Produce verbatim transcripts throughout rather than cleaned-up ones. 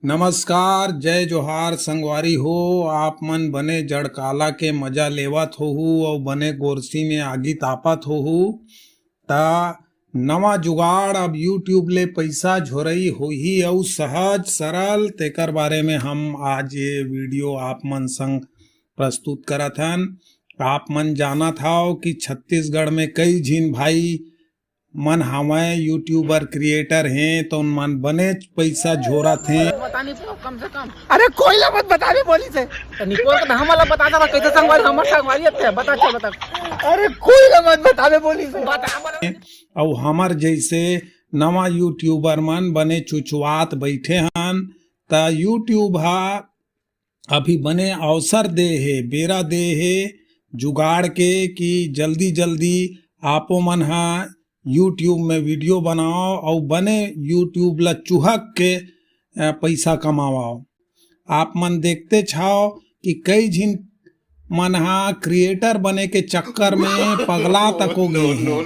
नमस्कार, जय जोहार संगवारी हो। आप मन बने जड़काला के मजा लेवत होहू अउ बने गोरसी में आगी तापत होहू। त नवा जुगाड़, अब YouTube ले पइसा झोरई होही अउ सहज सरल, तेकर बारे में हम आज ये वीडियो आप मन संग प्रस्तुत करत हन। आप मन जानत हव कि छत्तीसगढ़ में कई झिन भाई मन हावय, YouTuber, creator हें, त उन मन बनेच पइसा झोरत हें। बता नहीं पाओ, कम से कम। अरे कोई ला मत बतावे बोली से। तो निपोल के तो हमला बता दे, कैसे संगवारी, हमर संगवारी है, बता, चल बता। अरे कोई ला मत बतावे बोली से। बता, बता। अउ हमर जैसे नवा YouTuber मन बने चुचवात बैठे हन, त YouTube हा अभी बने अवसर दे हे, बेरा दे हे जुगाड़ के कि जल्दी जल्दी आपो मन हा YouTube में वीडियो बनाओ अउ बने YouTube ला चुहक के, अ, पइसा कमाओ। आप मन देखते छाओ कि कई झिन मन हा creator बने के चक्कर में पगला तको गे हे।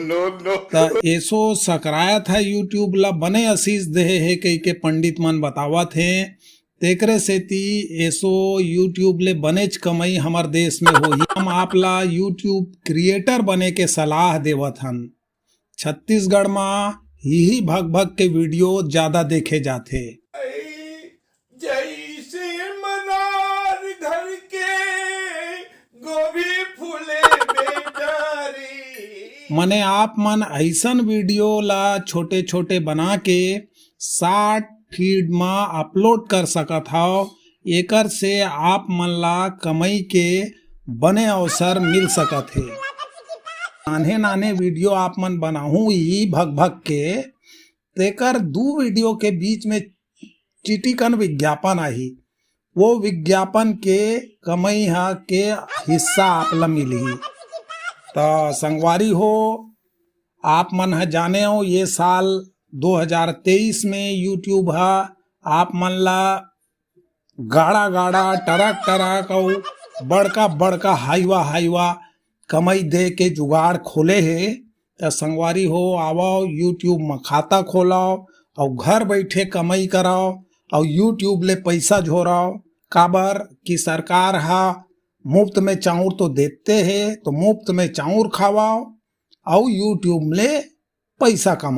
त एसो सकरायत हे, YouTube ला बने आशीष देहे हे कहि के पंडित मन बतावत हे। तेकरे सेती एसो YouTube ले बनेच कमई हमर देश में होही। हम आप ला YouTube creator बने के सलाह देवत हन। छत्तीसगढ़ म इही भग भग के वीडियो ज्यादा देखे जाथे। जैसे मनार घर के गोभी फूले बेचारी। मने आप मन अइसन वीडियो ला छोटे छोटे बना के short feed म upload कर सकत हव। एकर से आप मन ला कमई के बने अवसर मिल सकत हे। नान्हे नान्हे वीडियो आप मन बनाहू ई भग भग के, तेकर दू वीडियो के बीच में चिटिकन विज्ञापन आही। वो विज्ञापन के कमई ह के हिस्सा आप ला मिलही। त संगवारी हो, आप मन ह जाने हो, ये साल दो हज़ार तेईस में YouTube ह आप मन ला गाड़ा गाड़ा, टरक टरक अउ बड़का बड़का हाईवा हाईवा कमई दे के जुगाड़ खोले हे। त संगवारी हो, आवव, YouTube म खाता खोलव अउ घर बैठे कमई करव अउ YouTube ले पइसा झोरव। काबर कि सरकार ह मुफ्त में चाउर तो देते हे, तो मुफ्त में चाउर खावव अउ YouTube ले पइसा कमाव।